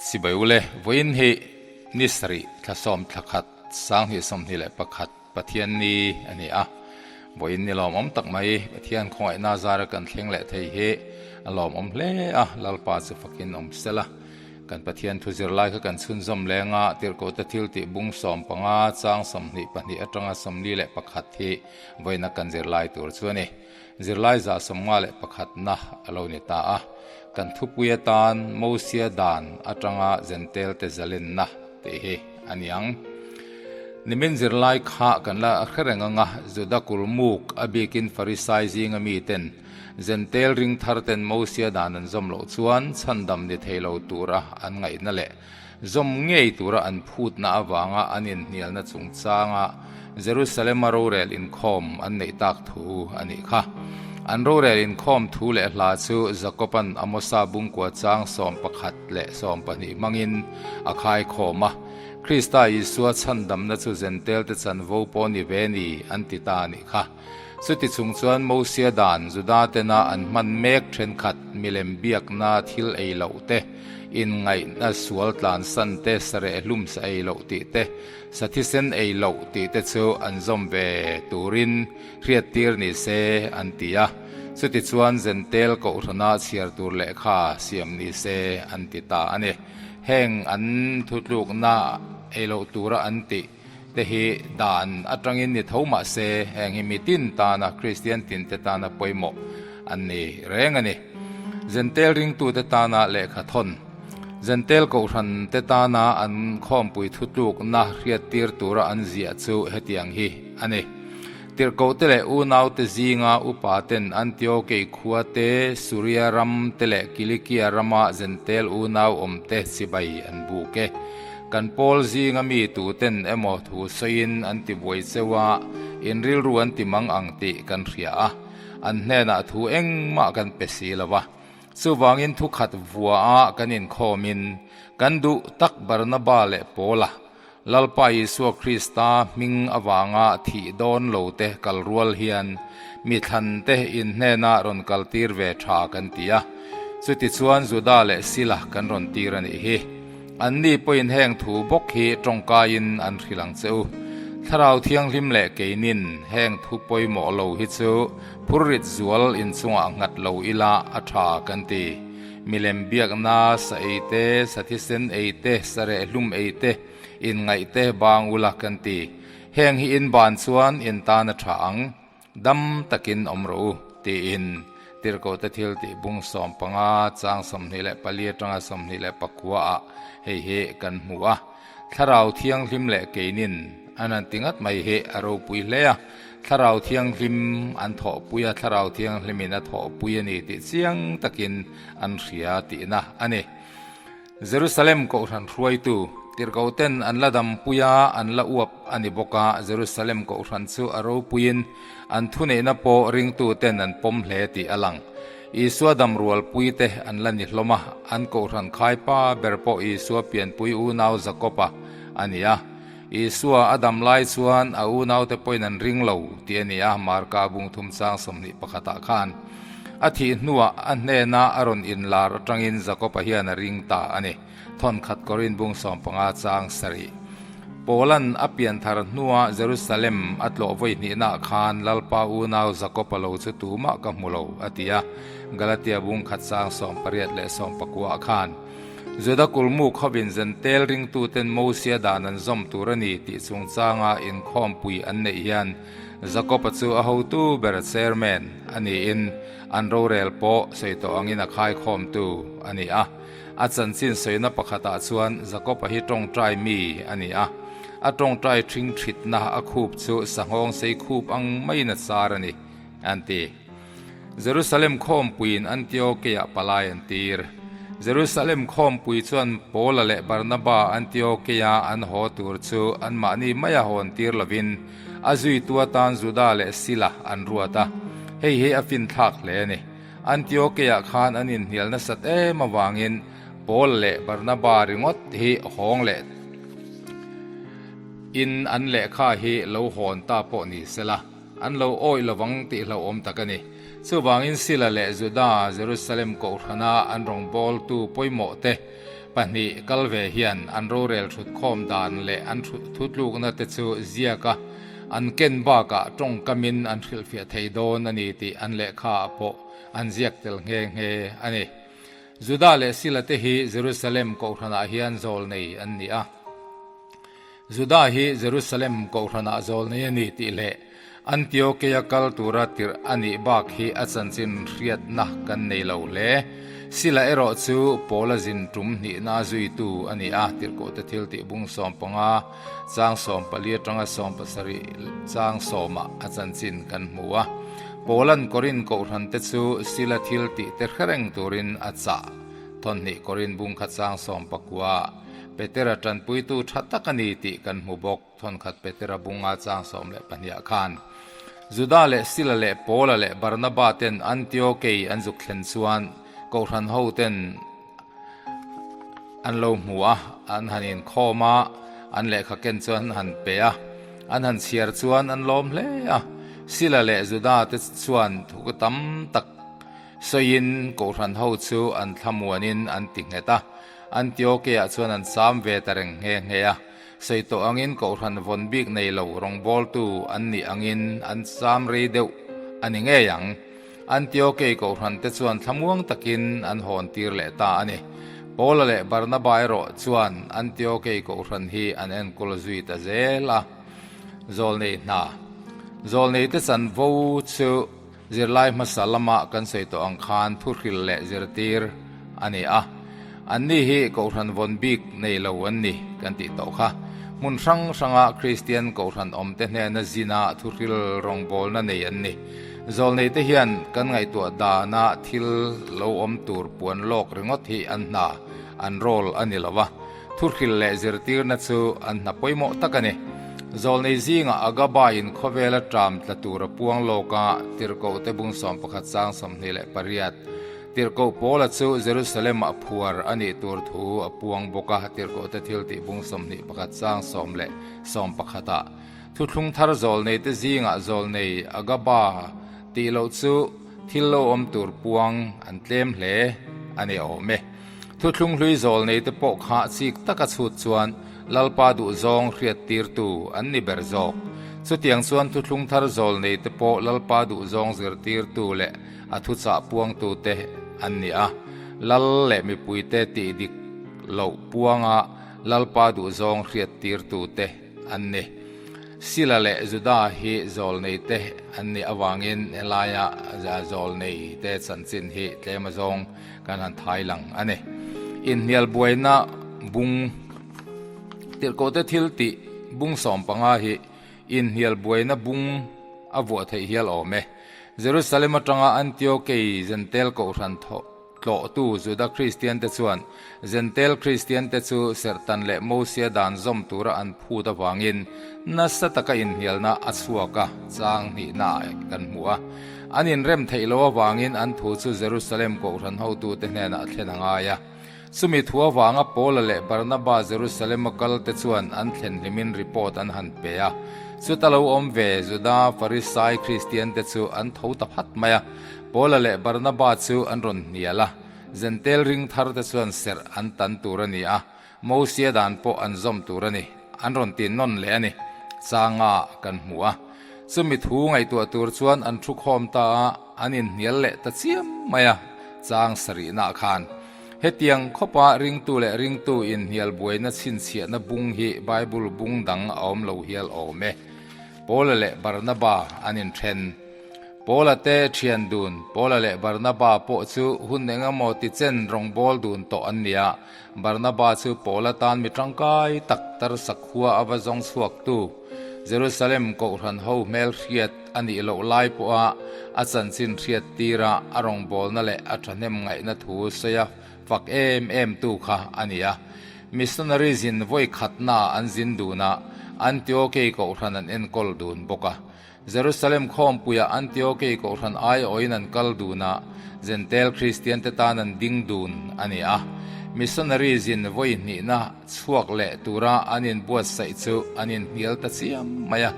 Sibai ule, vawiin hi ni sarih thla sawm thla khat sanghnih 21 Pathian ni a ni a. Vawiin ni lawmawm tak mai Pathian khawngaihna zara kan thleng leh thei hi a lawmawm hle a, Lalpa chu fakin awm sela. Kan Pathian thu zirlai kha kan chhunzawm leng a, Tirhkohte thil tih bung 15 chang 22 atanga 41 hi vawiina kan zirlai tur chu a ni. Zirlai za 51na a lo ni ta a. Kan thupui atan Mosia dan atanga Zentelte zalenna tih hi a ni ang. Nimin zirlai kha kan la hre reng ang a, Juda kulmuk a bikin Farisai zinga miten Zentel ring thar ten Mosia dan an zawm loh chuan chhandam ni thei lo tura an ngaihna leh zawm ngei tura an phutna avanga an inhnialna chungchanga Jerusalem-a rorel inkhawm an neih tak thu a nih kha. An rorel inkhawm thu leh hla chu Jakob-a'n Amosa bungkua chang 11 leh 12 hmangin a khaikhawm a, Krista Isua chhandamna chu Zentelte chanvo pawh ni ve ni an ti ta a nih kha. Chuti chung chuan Mosia dan Juda tena an hman mek thenkhat milem biakna thil ei loh te, inngaihna sual tlansan te, sareh hlum sa ei loh tih te, sa thisen ei loh tih te chu an zawm ve turin hriattir ni se an ti a. Chuti chuan Zentel kohhrana chhiar tur lehkha siam ni se an ti ta a ni. Heng an thutlukna ei loh tura an tih te hi dan atangin ni tho mah se heng hi mi tin tana Kristian tin te tana pawimawh an ni reng a ni. Zentel ringtute tana lehkha thawn, Zentel kohhran te tana an khawmpui thutlukna hriattir tura an ziah chu hetiang hi a ni. Tirhkohte leh unaute zinga upa ten Antiokei khua te, Suria ram te leh Kilikia rama Zentel unau awmte chibai an buk e. Kan pawl zinga mi tuten emaw thu sawiin an ti buai cheu a, in rilru an ti mang ang tih kan hria a, an hnenah thu engmah kan pe si lo va. Chuvangin thu khat vua a kan inkhawmin kan duh tak Barnaba leh Paula, Lalpa Isua Krista hming avanga thih dawn lo te kal rual hian mi thlan te in hnenah rawn kaltir ve tha kan ti a. Chutichuan Juda leh Sila kan rawn tir a nih hi. Anni pawhin heng thu bawk hi tawngkaiin an hrilh ang che u. Thlarau Thianghlim leh keinin heng thu pawimawh lo hi chu phurrit zual inchungah nghat lo ila a tha kan ti. Milem biakna sa ei te, sa thisen ei te, sa rehhlum ei te, inngaih te bang ula kan ti. Heng hi in ban chuan in tan a tha ang. Dam takin awm rawh u, tiin Tirhkohte thil tih bung 15 chang 24 atanga 29 ah hei hi kan hmu a. Thlarau Thianghlim leh keinin an han ti ngat mai hi a ropui hle a. Thlarau Thianghlim an thawhpui a, Thlarau Thianghlimin a thawhpui a ni tih chiang takin an hria tihna a ni. Jerusalem Kohhran hruaitu, tirhkohten an la dampui a, an la uap a ni bawk a, Jerusalem Kohhran chu a ropuiin an thuneihna pawh ringtuten an pawm hle tih a lang. Isua damrualpuite an la ni hlawm a, an Kohhran khaipa ber pawh Isua pianpui unau Jakob-a a ni a. Isua a dam lai chuan a unaute pawhin an ring lo tih a ni a, Marka bung thum chang 21 ah khan. A thih hnuah a hnena a rawn inlar atangin Jakob-a hian a ring ta a ni. Thawnkhat Korin bung 15 chang sarih. Paula'n a pianthar hnua Jerusalem a tlawh vawi hnihnaah khan Lalpa unau Jakob-a lo chu tumah ka hmu lo, a ti a, Galatia bung khat chang 18 leh 19 ah khan. Juda kulmu khawin Zentel ringtuten Mosia dan an zawm tur a ni tih chungchanga inkhawmpui an neih hian Jakob-a chu a hotu ber chairman a niin an rorel pawh sawi tawh angin a khaikhawmtu a ni a. A chanchin sawina pakhatah chuan Jakob-a hi tawngtai mi a ni a, a tawngtai ṭhing ṭhitna a khup chu sanghawng sei khup ang maiin a char a ni, an ti. Jerusalem khawmpuiin Antiokeia palai an tir. Jerusalem khawmpui chuan Paula leh Barnaba Antiokeia an haw tur chu anmahni maia hawn tir lovin a zuitu atan Juda leh Sila an ruat a. Hei hi a finthlak hle a ni. Antiokeia khan an inhnial nasat em avangin Paul leh Barnaba ringawt hi hawng leh in an lehkha hi lo hawn ta pawh ni sela. An lo awih lovang tih hlauhawm tak a ni. Chuvangin Sila leh Juda, Jerusalem kohhrana an rawngbawltu pawimawh te, Pahnih kal ve hian an rorel thutkhawm dan leh an thutlukna te chu ziaka an ken bakah tawngkamin an hrilhfiah thei dawn a ni tih an lehkhaah pawh an ziak tel nghe nghe a ni. Juda leh Sila te hi Jerusalem kohhranah hian zawlnei an ni a. Juda hi Jerusalem kohhranah zawlnei a ni tih leh Antiokeia kal tura tirh a nih bak hi a chanchin hriatna kan nei lo hle. Sila erawh chu Paula zin tum hnihna zuitu a ni a, Tirhkohte thil tih bung 15, chang 14 atanga 17 chang sawmah a chanchin kan hmu a. Paula'n Korin kohhrante chu Sila thil tih te hre reng turin a chah. Thawnhnih Korin bung kha chang 19, Petera tanpuitu tha tak a ni tih kan hmu bawk. Thawnkhat Petera bunga chang 12 ah khan Juda leh Sila leh Paula leh Barnaba ten Antiokei an zuk thlen chuan Kohhran ho ten an lo hmu a, an han inkhawm a, an lehkha ken chuan an han pe a, an han chhiar chuan an lawm hle a. Sila leh Juda te chuan thu tam tak sawiin Kohhran ho chu an thlamuanin an ti nghet a, Antiokei-ah chuan an cham ve ta reng nghe nghe a. Sawi tawh angin Kohhran vawn bik nei lo rawngbawltu an nih angin an cham rei deuh a ni ngei ang. Antiokei Kohhran te chuan thlamuang takin an hawn tir leh ta a ni. Paula leh Barnaba erawh chuan Antiokei Kohhran hi an enkawl zui ta zel a. Zawlnei hna Zawlnei te chanvo chu Zirlai hmasa lama kan sawi tawh ang khan thuhril leh zirtir a ni a, anni hi Kohhran vawn bik nei lo an ni kan tih tawh kha. Hmun hrang hranga Kristian Kohhran awmte hnena zina thuhril rawngbawlna nei an ni. Zawlneite hian kan ngaihtuah dana thil lo awm tur puan lawk ringawt hi an hna, an role a ni lo va. Thuhril leh zirtirna chu an hna pawimawh tak a ni. Zawlnei zingah Agaba-in khawvela ṭam tla tur a puang lawk a, Tirhkohte bung 11 chang 28. Tirhkoh Paula chu Jerusalem-ah phuar a nih tur thu a puang bawk a, Tirhkohte thiltih bung 21 chang sawm leh 11 ah. Thuthlung thar zawlneite zingah zawlnei Agaba tih loh chu thil lo awm tur puang an tlem hle a ni awm e. Thuthlung hlui zawl nei te pawh kha chik taka chhut chuan Lalpa duhzawng hriattirtu an ni ber zawk. Chutiang chuan thuthlung thar zawl nei te pawh Lalpa duhzawng zirtirtu leh a thuchah puangtu te an ni a. Lal leh mipuite tih dik loh puanga Lalpa duhzawng hriattirtu te an ni. Sila leh Juda hi zawlnei te an nih avangin helaia zawlnei te chanchin hi tlem azawng kan han thai lang a ni. Inhnial buaina bung Tirhkohte thil tih bung 15 hi inhnial buaina bung a vuah theih hial awm e. Jerusalem atanga Antiokei Zentel kohhran thawh Tlawhtu Juda Kristiante chuan Jentail Kristiante chu serhtan leh Mosia dan zawm tura an phut avangin nasa taka inhnialna a chhuak a, chang hnihnaah kan hmu a. An inrem theih loh avangin an thu chu Jerusalem kohhran hotute hnenah thlen a ngai a. Chumi thu avanga Paula leh Barnaba Jerusalem-a kalte chuan an thlen hlimin report an han pe a. Chuta lo awm ve Juda Farisai Kristiante chu an tho ta phat mai a. Paula leh Barnaba chu an rawn hnial a, Jentail ring tharte chuan serh an tan tur a ni a, Mosia dan pawh an zawm tur a ni, an rawn ti nawn leh a ni. Changa kan hmu a. Chumi thu ngaihtuah tur chuan an thu khawm ta a, an inhnial leh ta chiam mai a, chang sarihnaah khan. Hetiang khawpa ringtu leh ringtu inhnial buaina chhinchhiahna bung hi Bible bung dang a awm lo hial awm e. Paula leh Barnaba an inthen. Paula te thian dun, Paula leh Barnaba pawh chu hun eng emaw ti chen rawngbâwl dun tawh an ni a. Barnaba chu Paula tân mi tangkai tak tarsak khua a va zawng chhuaktu, Jerusalem kohhran ho hmel hriat a nih loh lai pawha a chanchin hriat tira a rawngbâwlna leh a thahnem ngaihna thu sawi a fak em em tu kha a ni a. Missionary zin vawi khatnaah an zin dun a, Antiokei kohhran an enkawl dun bawk a. Jerusalem khawmpuiah Antiokei kohhran aiawhin an kal dun a, Jentail Kristiante tan an ding dun a ni a. Missionary zin vawi hnihna chhuak leh tura an inbuatsaih chu an inhnial ta chiam mai a.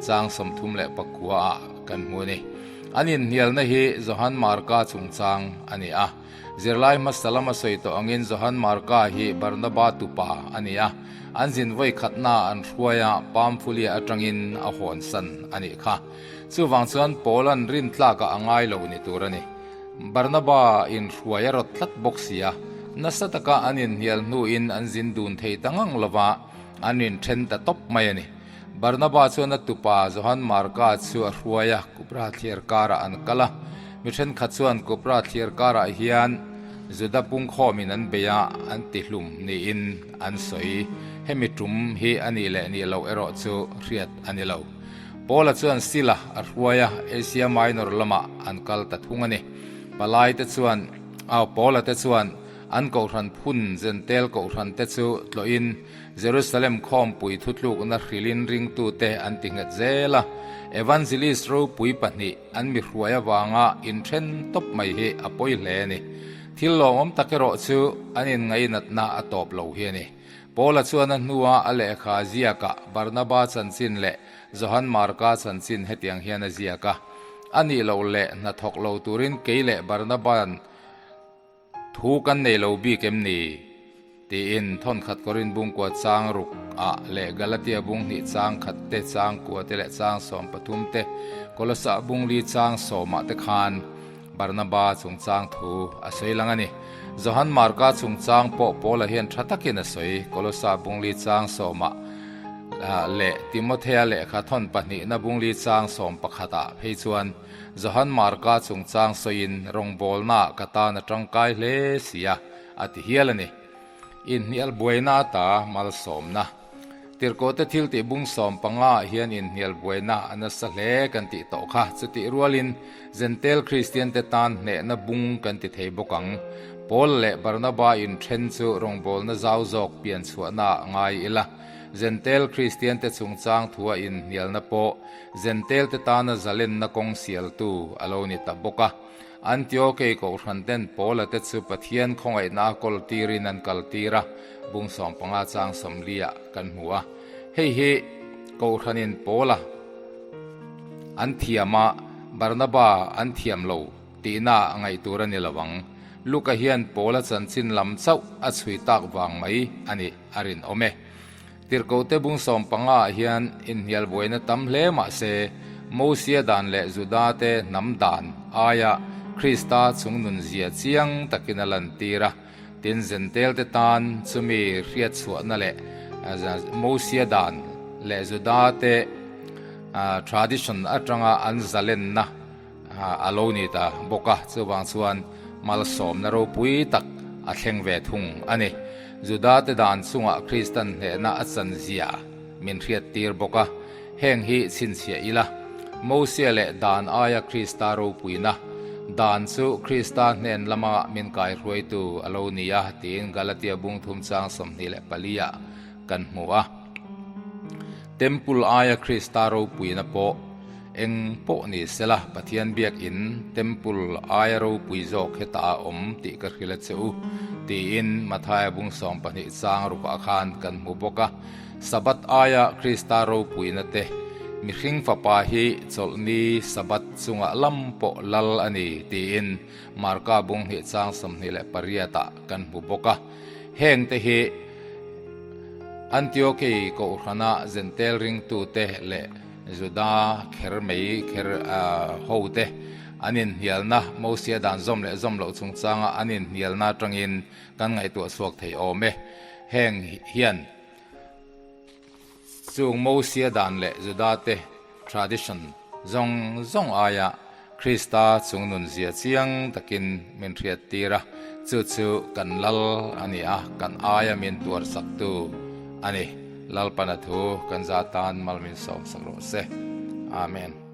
chang 39 ah kan hmu a ni. An inhnialna hi Johan Marka chungchang a ni a. Zirlai hmasa lama sawi tawh angin Johan Marka hi Barnaba tupa a ni a, an zin vawi khatna an hruai a, Pamphulia atangin a hawnsan a nih kha. Chuvang chuan Paula'n rintlakah a ngai lo ni tur a ni. Barnaba inhruai a rawt tlat bawk si a, nasa taka an inhnial hnuin an zin dun thei ta ngang lova, an inthen ta tawp mai a ni. Barnaba chuan a tupa Johan Marka chu a hruai a, Kupra thliar karah an kal a. Mi thenkhat chuan Kupra thliar karah hian Juda pungkhawmin an bei a, an tihlum niin an sawi. Hemi tum hi a nih leh nih loh erawh chu hriat a ni lo. Paula chuan Sila a hruai a, Asia Minor lamah an kal ta thung a ni. Palaite chuan, au Paula te chuan an kohhran phun Zentel kohhran te chu tlawhin, Jerusalem khawmpui thutlukna hrilhin ringtute an ti nghet zel a, Evangelist ropui pahnih an mi hruai avanga inthen tawp mai hi a pawi hle a ni. Thil lawmawm tak erawh chu an inngainatna a tawp lo hi a ni. Paula chuan a hnua a lehkha ziakah Barnaba chanchin leh Johan Marka chanchin hetiang hian a ziak a, A nih loh leh hnathawk lo turin kei leh Barnaba'n Thu kan nei lo bik em ni? tiin thawnkhat Korin bungkua chang ruk ah leh Galatia bung hnih chang khat te, chang kua te leh chang 13 te, Kolosa bung li chang sawmah te khan Barnaba chungchang thu a sawi lang a ni. Johan Marka chungchang pawh Paula hian tha takin a sawi, Kolosa bung li chang sawmah leh Timothea lehkha thawn pahnihna bung li chang 11 ah phei chuan Johan Marka chungchang sawiin rawngbawlnaah ka tan a tangkai hle si a, a ti hial a ni. Inhnial buaina ata malsawmna. Tirhkohte thil tih bung 15 ah hian inhnial buaina a nasa hle kan tih tawh kha. Chutih rualin Zentel Kristiante tan hnehna bung kan ti thei bawk ang. Paul leh Barnaba inthen chu rawngbawlna zau zawk pian chhuahnaah ngai ila. Zentel Kristiante chungchang thua inhnialna pawh Zentelte tana zalenna kawng sialtu a lo ni ta bawk a. Antiokei kohhranten Paula te chu Pathian khawngaihna a kawl tirin an kal tir a, bung 15 chang 40 ah kan hmu a. Hei hi kohhranin Paula an thiam a, Barnaba an thiam lo tihna a ngaih tur a ni lo ang. Luka hian Paula chanchin lam chauh a chhui tak vang mai a nih a rinawm e. Tirhkohte bung 15 ah hian inhnial buaina tam hle mah se, Mosia dan leh Judate hnam dan aia Krista chungnun zia chiang takin a lantir a. Tin, Zentelte tan chumi hriatchhuahna leh Mosia dan leh Judate tradition atanga an zalenna a lo ni ta bawk a, chuvang chuan malsawmna ropui tak a thleng ve thung a ni. Judate dan chungah Kristan hnehna a chanzia min hriattir bawk a, heng hi chhinchhiah ila, Mosia leh dan aia Krista ropuina, dan chu Krista hnen lama min kaihruaitu a lo ni a, tiin Galatia bung thum chang 24 ah kan hmu a. Temple aia Krista ropuina pawh eng pawh ni sela, Pathian biakin Temple aia ropui zawk hetah a awm tih ka hrilh a che u, tiin Mathaia bung 12 chang rukah khan kan hmu bawk a. Sabbath aia Krista ropuina te, mihring fapa hi chawlhni Sabbath chungah lam pawh lal a ni, tiin Marka bung hnih chang 28 ah kan hmu bawk a. Heng te hi Antiokei Kohhrana Zentel ringtute leh Juda kher mei kher hote an inhnialna, Mosia dan zawm leh zawm loh chungchanga an inhnialna atangin kan ngaihtuah chhuak thei awm e. Heng hian Chung Mosia dan leh Judate tradition zawng zawng aia Krista chungnun zia chiang takin min hriattir a, chu chu kan Lal a ni a, kan aia min tuarsaktu a ni. Lalpana thu kan za tan mal min sawmsak rawh se. Amen.